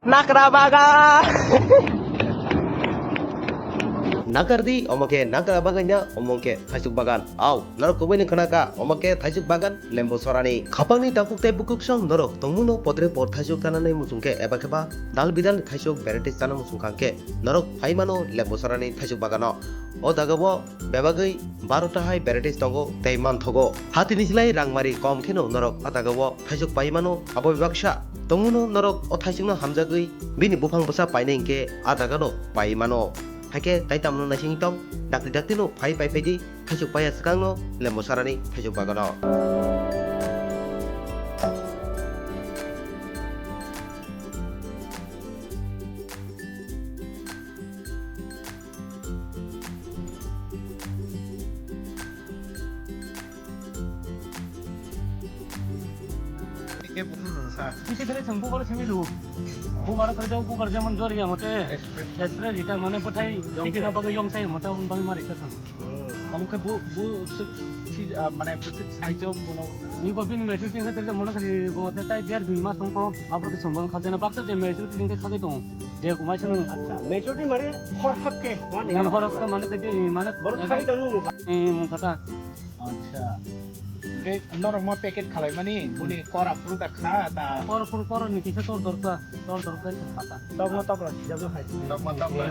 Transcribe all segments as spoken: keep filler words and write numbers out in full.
Nakra bagan. Nakardi, omo khe nakra bagan ya, omo khe thaisuk bagan. Au, norok kubui ni khna kha, omo khe thaisuk bagan, lembu sorani. Khapangni takhuk tei bukhuk song norok tongmungno podre pod thaisuk chanani muchung khe eba khe ba dal bidal ni thaisuk varieties chana muchung kha khe norok phai mano lembu sorani thaisuk bagano. O jaga o bebagwi baro ta hai varieties tongo tei manthogo. Hatini silai rangmari kom kheno norok a jaga o thaisuk pai mano, abo bebaksa. Tongmungno norok o thaisukno hamjagwi bini buphang bwsa painai hinkhe a jagano pai mano. Haikhe tai tamno naising tong, dakti dakti no phai pai phai di, thaisuk paiya swkangno lembu sarani thaisuk bagano. Bisi khe chwng bubar simi lu. Bubar khe jao, bubar jemon jor ya mote. Express. Express rita mane bwthai tiki na bagwi yong sai mote, um, bagwi mari khe thang. Omo khe bu, bu sik si, ah, mane bu sik sai jao bono. Ni bo bini message ni khe mono khe bo te tai der dui mas tong ko, abro khe sombang khajana baksa je message ni khe khajai tong. Je kumai sano. Acha, majority mane hor hap ke, mane. Yang hor hap ke mane te mane. Bor khai tong. Eh, mung kata. Acha. Ke norok mo packet khalai mani, buni kora puru ta kha ta. Kor puru kor ni kisa tor dor ta, tor dor ta kha ta. Tok mo tok lo, jabo khai. Tok mo tok lo.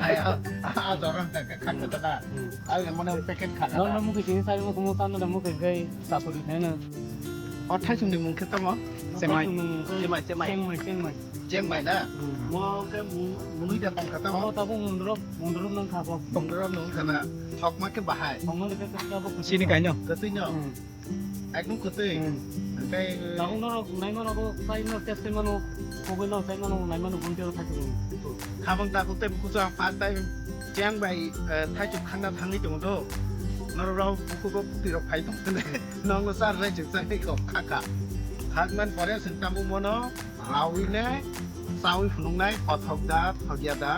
Ah, ah, dorong ta kha ta ta. Hmm. Ai mo na packet kha ta. Norok mo kisi sai mo mo tan da mo ke gai sa puri khai na. O thaisung ni mung khe tamo? Chengmai. Chengmai, chengmai. Chengmai, chengmai. Chengmai na? Hmm. Mo khe mu-, munui da tong kha tamo? Mo tabuk mundrop, mundrop nang kha bo. Mundrop nung kha na. Thokma khe bahai. Thokma khe khe abo kwtwi. Chini kaino? Kwtwi no? Hmm. Ekdom kwtwi. Hmm. Tei tabuk norok nai mano bo, sai no test khai mano, koboi no sai mano, nai mano, gunti ro thai tong. Khabang tabuk tei bukuchwng first time chengbai, eh, thaichuk khangna thangwi tongo do. Norok rok bukugo kwtwi rok phai tong khe. Nokno char nai chwng chai kok kha kha. Khakman pore chwng tabuk mono rawi ne chawi phunuknai kothok da, thokya da,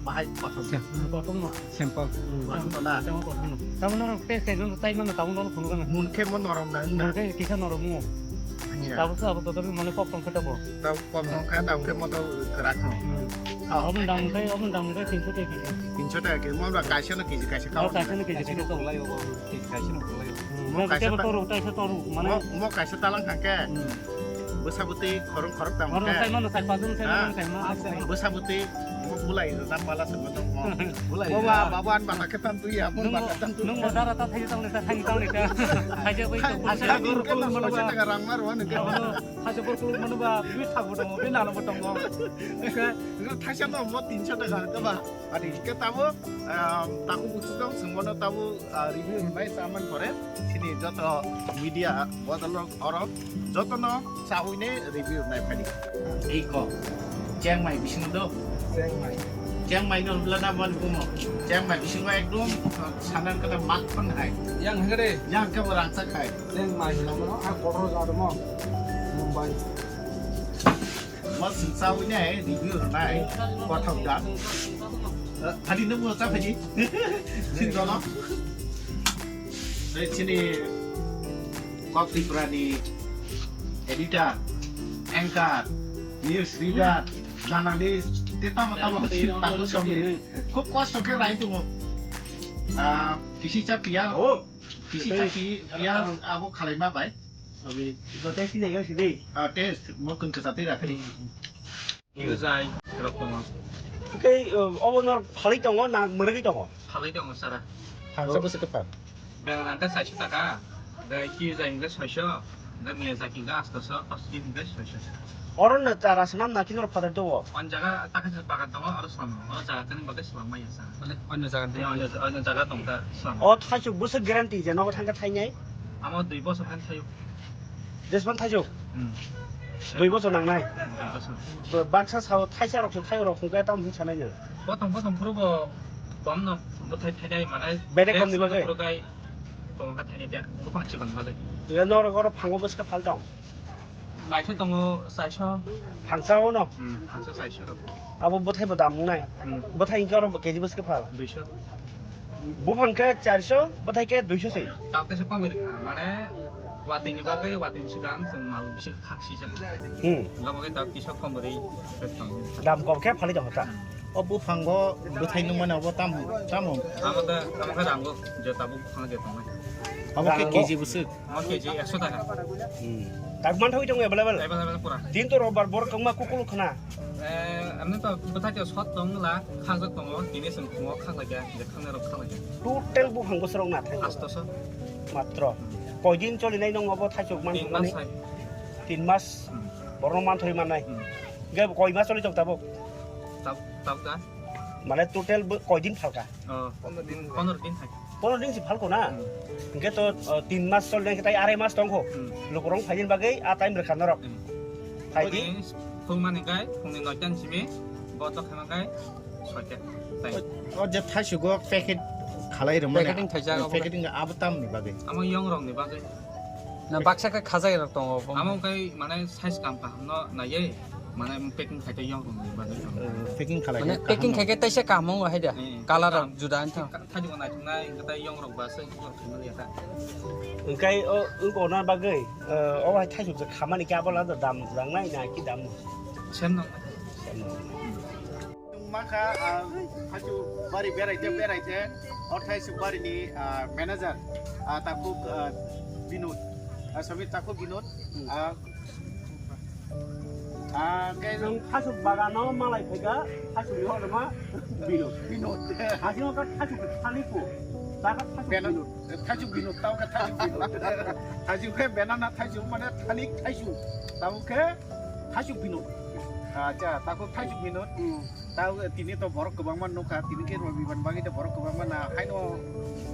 bahai kothok da. Kothok no. Simple. Kothok no na. Tamo kothok no. Tamo no pes kai no tai no tamo no phunuk na. Mun khe mo norom na. Mun khe kisa norom mo. Acha. Tamo sa abo to mane kok tong khe tamo. Tamo kok tong khe tamo khe mo to krak no. Hmm. Ah. Omo dam khe, omo dam khe tinso taka kg. Tinso taka kg. Mo ba kaisa no kg kaisa ka. Kaisa no kg kaisa ka. Kaisa no. Hmm. Mo kaisa ta-, toru, kaisa toru, mane. Mo, mo kaisa talang thang khe. Hmm. Bwsa bwtwi khorok khorok tang khe. Khorok sai mano, sai pajon sai mano, sai mano. Bwsa bwtwi mo bulai rwna pala se mano mo. Bulai. Boba, babu an bata khe tan twi ya, mo bata tan twi. Nung mo dara ta thai tang le ta thai tang le ta. Thai je bai to. Asa gor ko mano ba. Taka rang mar wa nung khe. Asa gor ko mano ba, bi thak bo tongo, bi nano bo tongo. Khe thaisa no mo tinso taka khe ba. Ani khe tamo, ah, takhuk buchukjak chwng bono tamo, ah, review hwnbai chaman pore, chini joto media bodol rok oro jotono chawi ne review hwnbai phani. Ei kok, chengmai bisingo do? Chengmai. Chengmai no hwnla na boni bumo? Chengmai bisingo ekdom, ah, sanan kata makhon hai. Yang hwnkhe de? Yang khe bo rangchak hai. Chengmai hwnla bono, a kotor jat mo. Mumbai. Mo singsa wine review rwnai kothok da. Eh, phadi nung mo cha phadi. Sin jono. Tei chini Kok Tripura ni editor, anchor, news reader, journalist, tei tamo tamo sin tabu songni. Khub kosto khe rai tongo. Ah, kisi cha piya. Oh. Kisi cha pi-, piya abo khalaima bai. Abi, joto sinai yo sini. Ah, test, mo kun kesa tei rakhi. Kiyuzai rok tongo. Oke, uh, obo no phalwi tongo na mwrwgwi tongo? Phalwi tongo sara. Thangsa bwswk kwthar. Bela nang khe saiso taka, bai kiyuzai hwnkhe soiso, bai miyazaki hwnkhe astoso, oski hwnkhe soiso. Oro no chara swnam na khe norok phatar tongo? On jaga takha se bagan tongo, oro swnam, o jaga tani bagwi swnam maya sa. Mane onyo jaga tani? Onyo, onyo jaga tong kha swnam. O thaisuk bwswk guarantee je nogo thangkhe thainai? Amo dui bosor khe thaio. Jesman thaisuk? Hmm. Dui bosor nangnai? Dui bosor. Bo baksa sao thaisa rok se thaio rok hwnkhe tamo hwn sanai no? Botong botong phuru bo bom no bwthai thainai manai. Bede kom ni bagwi? Phuru kai tong kha thainai dia. Buphang chikon bagwi. Tei norok oro phango bwswk phal tong? Kaisa tongo saiso. Thangsa o no? Hmm, thangsa saiso rok. Abo bwthai bo dam wngnai? Hmm. Bwthai hwnkhe oro bo K G bwswk phal? Duiso. Buphang khe charso, bwthai khe duiso se. Tabukhe se pamir mane Watwi ni bagwi, watwi ni swkang chwng mal bisi khak sijak. Hmm. Omo khe dak kisa khom rwi rwktham. Dam kok khe phalwi tong kha. O buphango bwthai nungmani abo tamo, tamo? Amo da, amo khe rango, je tabuk buphang je tongnai. Abo khe Rango. K G bwswk? Amo K G ekso taka. Hmm. Tak man thangwi tongo available? Available pura. Din to robar bor kangma kukulu khna. Eh, amni to bwthai to sot tong la, khajak tongo, tini chwng phungo khak laikya, je khangnai rok khak laikya. Total buphang bwswk rok na thang? Astoso. Matro. Koi din choli nai nong abo thaichuk man Tin mas thangmani? Hai. Tin mas. Hmm. Borok man thoi mannai. Hmm. Ge koi mas choli tong tabuk? Tab-, tabuk da? Mane total bo koi din phalka? Oh. Pondro din. Pondro din hai. Pondro din si phalko na? Hmm. Hingke to, uh, tin mas choli nai khe tai arai mas tongkho. Hmm. Lukurok phaini bagwi a time rwkha norok. Hmm. Phaidi. Oini phungmani kai, phungni noita ni simi, bo to khana kai, soita. Tai. O, o je thaisugo packet khalai rwmani. Packeting thaijak abo. Packeting abo tamni bagwi? Amo yong rokni bagwi. Na baksa khe khajai rok tongo. Amo kai mane size kam kaham no naiye, mane packing khai tei yong rokni bagwi. Eh, packing khalai mane khe packing kaham khai khe taisa kaham wngo hai da. Eh, color kaham. Juda wngthang. Thaijwk naithoknai, hwnkhe tai yongrok ba se yongrok thwimani ya ta. Hwnkhe o wngkona bagwi, eh, o hai thaijwk je khamani khe abo lada dam langnai na ki dam? Sem nang. Sem nang. Mankha, ah, thaijwk bari beraite, beraite, o thaijwk barini, ah, manager, ah, takhuk, ah, Binod, ah, sorry, takhuk Binod, ah, Ah, khe nwng thasuk bagano malai phaikha, thasukni horma Binod. Binod. Hasing khe thasuk thani ko. Taka thasuk Binod. Thasuk Binod, tao khe thasuk Binod. Thasuk khe benana thasuk mane thani thasuk. Tao khe thasuk Binod. Acha, tako thasuk Binod. Hmm. Tao tini to borok kwbangma nukha, tini khe robibar bagwi to borok kwbangma na haino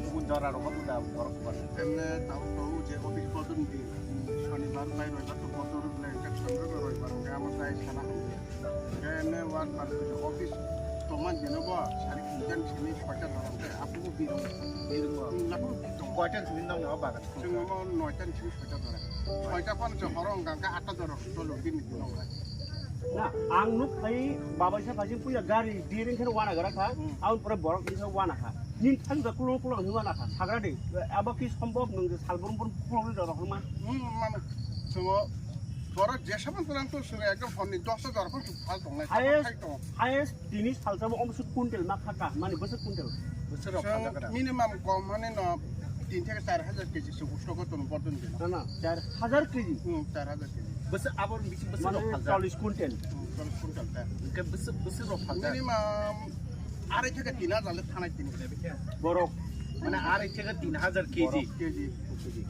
kubun jora rogo da borok kwbangma. Emne tao to je office bodon di. Shonibar bai roibar to bodon le ka sandro roibar ke ama tai sana hanje. Ke emne wan bar to office to man jeno bo sari kinjan sini pacha dorong ke apu ko biro. Biro ko. Laku to. Koitan sini nang no ba. Chwng omo noita ni simi soita jora. Soita phano chwng horo wngkha hwnkhe atta jora cholo bini dino wngkha. Na, ang nuk phai babaisa phai puya gari diring khe wana gara kha, hmm, aboni pore borok ni wana kha. Nin thang da kulung kulung ni wana kha. Sagra de, abo ki sombok nwng je sal brum brum kulung ni jora homa. Hmm, mano. Chwng o borok jesa man tlang to chwng ekdom hor ni dos ta jora phano chwng phal tong nai. Highest, highest tini salsa bo omsuk kuntel ma kha ka, mani bwswk kuntel? Bwswk rok phal jakha da? Minimum kom mani no tin theke char hajar keji se usto ko tono bodon de. Na, na, char hajar keji? Hmm, char hajar keji. Bwswk abor bisi bwswk rok phal jakha? Mane chollish kuntel. Hmm, chollish kuntel ta. Hwnkhe bwswk, bwswk rok phal jakha? Minimum arai theke tin hajar le thanai tini. Borok? Mane arai theke tin hajar keji. Borok keji.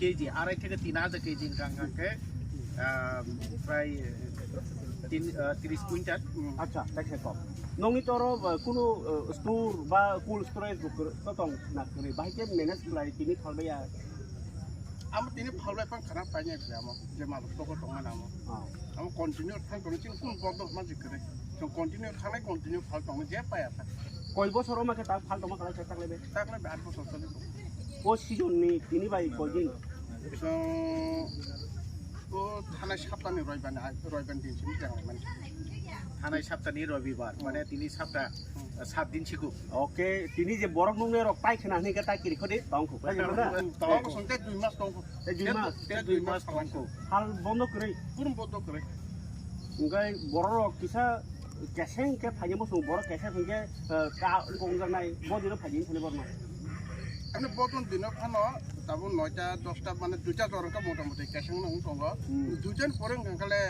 Keji, arai theke tin hajar keji hwnkha hwnkha khe, ah, prai, eh, tin, ah, tris kuntal. Hmm. Acha, tei khe kok. Nongni toro, eh, kunu, eh, store ba cold storage bo kwrwi to tong na kwrwi. Bahai khe manage khlai tini phalbaiya. Amo tini phalbai phang khana painai khlai amo. Je malo toko tongmani amo. Ah. Amo continue thang tong chini kun bodo ma je kwrwi. Chwng continue thangnai continue phal tongmani je paya kha. Koi bosor o ma khe ta phal tongma khlai khe taklai be? Taklai be aat bosor choli tong. O season ni tini bai koi din? Chwng o thanai saptani roibani, roibani din simi tenglaimani. Thanai saptani robibar, hmm, mane tini sapta, hmm, sat din sigo. Oke, tini je borok nungnai rok tai khna hwnwi khe tai kiri khodi tong kho. Tai kiri khodi na? Tong kho, song te dui mas tong kho. Te dui mas? Te dui mas tong kho. Hal bondo kwrwi? Kurum bondo kwrwi. Hwnkhe borok rok kisa keseng khe phainai bosong borok keseng hwnkhe, eh, ka kongjaknai bodino phaidi thani borno. Ani bodon dino phano tabuk noita dosta mane duita jora khe mota moti keseng no wng tongo. Hmm. Duita ni pore wngkha le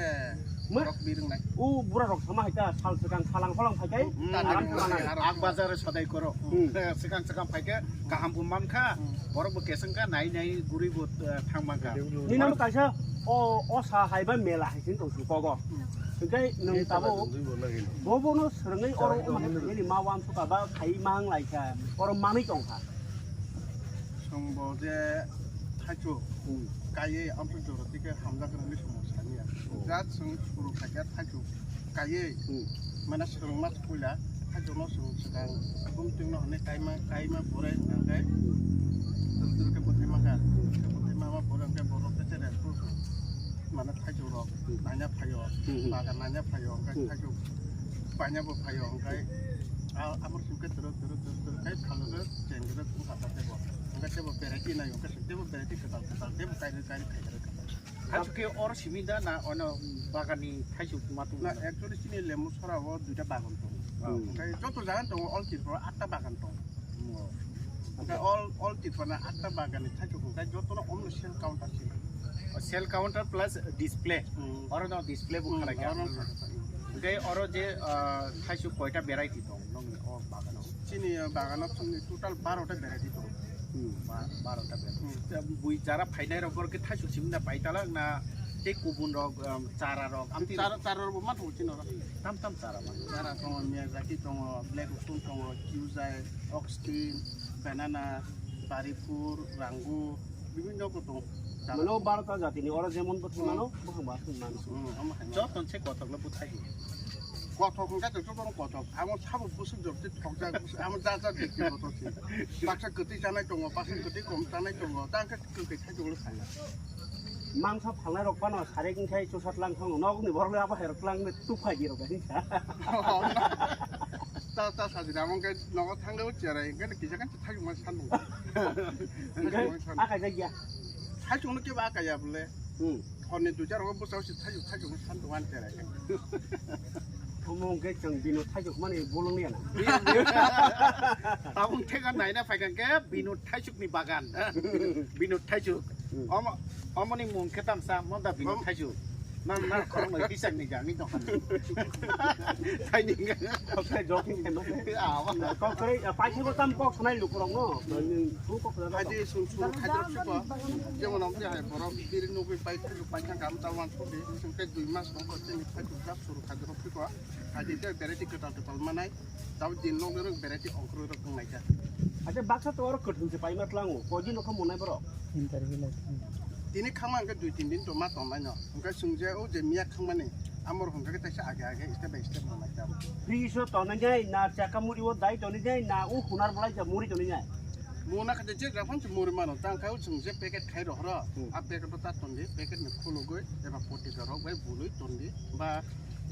Ma? Borok birung nai. O bura rok sama hai ta sal swkang salang holang phai kai. Hmm. Aram thangnai. Ak bazar sodai koro. Hmm. Swkang swkang phai khe kaham bo mankha. Hmm. Borok bo keseng kha nai nai guri bo, eh, thang mankha. Nini amo kaisa o, o sa hai ba mela hai sin tong su kogo. Hmm. Hwnkhe nwng tabuk bo bono swrwngwi oro o mane nini ma uansukha ba khai ma wng lai kha, oro manwi tong kha. Chwng bo je thaichuk kaiwi amtwi jora tike hamjak rwngwi chwng bo saniya. Just chwng suru khaikhe thaichuk kaiwi mane swrwngma puila thaichukno chwng swkang bumtwino hwnwi kaima, kaima pore hwnkhe twrwk twrwk khe bwthai mankha. Bwthai mama pore hwnkhe borok khe se response mane thaichuk rok naina phaio, bagan naina phaio, hwnkhe thaichuk paina bo phaio, hwnkhe abo hwnkhe twrwk twrwk twrwk twrwk khe phalnwk cheng rwk wngkha tebo. Hwnkhe tebo variety nai, hwnkhe tebo variety kwtal kwtal tebo kairwk kairwk khairwk. Thaisuk khe oro simi da na ono bagan ni thaisuk ma tongo? Na, actually chini Lembusora o duita bagan tongo. Hmm. Omohai joto jaga tongo, all Tripura atta bagan tongo. Hmm. Omohai all, all Tripura na atta bagan ni thaisuk omohai joto no omno sale counter simi. Oh, sale counter plus display. Hmm. Oro no display bo khalai kha. Hmm, oro no khalai kha. Omohai oro je, ah, thaisuk koita variety tong nong o bagan o? Chini bagano chini total baro ta variety tongo. Hmm, ba-, baro ta variety. Hmm. Bui jara phainai rok borok khe thaisuk simi da pai talak na tei kubun rok, um, chara rok? Amtwi chara, chara rok bo ma tongo chini oro. Tam tam chara ma? Chara tongo, Miyazaki tongo, Black Stone tongo, Kyuzai, Oxkin, Banana, Baripur, Rangu, bibinno rok tongo. Mano baro ta jati ni oro jemon bo thwng mano, hmm, bo thwng ba thwng mano. Hmm, omo hai mano. Joto se kothok le bwthai di. Kothok hwnkhe to jotono kothok. Amo sabo bwswk jok tei thokjak bwswk. Amo ja ja bekti kothok se. Baksa kwtwi chanai tongo, baksa kwtwi kom chanai tongo. Ta hwnkhe kwkwi thai tongo le saya. Mangsa phalnai rok phano sarek wngkhai chusat lang thang nokni borok le abo hai rok lang tu phai di rok hai. Ta, ta sajina amo hwnkhe nogo thangwi cherai hwnkhe kisa kan thai ma san. Hwnkhe akai jak ya. Thai chungno kebo akai ya bole. Hmm. Honni duijar rogo bwsao se thaijwk thaijwk no san tongo ani cherai. Omo hwnkhe chwng bino thaijwk mani bolong ya na. Tabuk theka naina phaikha khe bino thaijwk ni bagan. Bino thaijwk. Hmm. Omo, omoni mung khe tamsa mo da bino thaijwk. Nang na khorok noi tisang ni jang ni dokan. Thai ni. Kok sai joking khe no. Awa. Kok kore paithai bo tam kok sanai lukurok no. Ni thu kok da. Haidi sum sum khadir phiko. Jemon om je hai borok biri nugui pai thai pai thang kam ta wan thodi. Sum te dui mas nong ko chini pai thuk jak suru khadir phiko. Haidi te variety kwtal kwtal manai. Tabo din nong rok variety ongkroi rok tongnai ta. Acha baksa to oro kwthwng se paima tlango. Koi din rok monai borok. Interview lai. Tini khama hwnkhe dui tin din to ma tongnai no. Hwnkhe chwng je o je miya khangmani amor hwnkhe kaisa age age step by step tongnai ta. Fridge o tonwi nai na chaka muri o dai tonwi nai na o hunar bolai ja muri tonwi nai. Mona kha je je japan se muri mano tang kha o chwng je packet khai rohoro. Hmm. A packet o ta tondi packet ni khulugwi eba potika rok bai bului tondi ba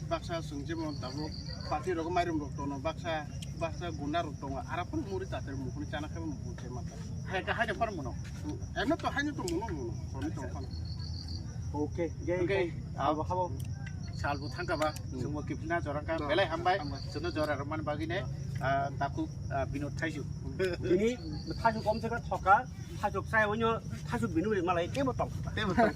baksa chwng jemon tabuk party rok mairum rok tono baksa baksa guna rok tongo ara phano muri tater mukhuni chana khe mukhuni se mata. Hai ka hai phano muno. Emno to haino to muno muno soni to phano. Okay, okay. Abo habo. Sal bo thangka ba, hmm, chwngbo kiphilna jorang ka, no, belai hambai, hambai. Chwngno jora rwmani bagwi ne, ah, takhuk, ah, Binod Thaisuk. Bini Thaisuk kom se ka thoka, Thaisuk sai onyo, Thaisuk bini malai tebo tong. Tebo tong.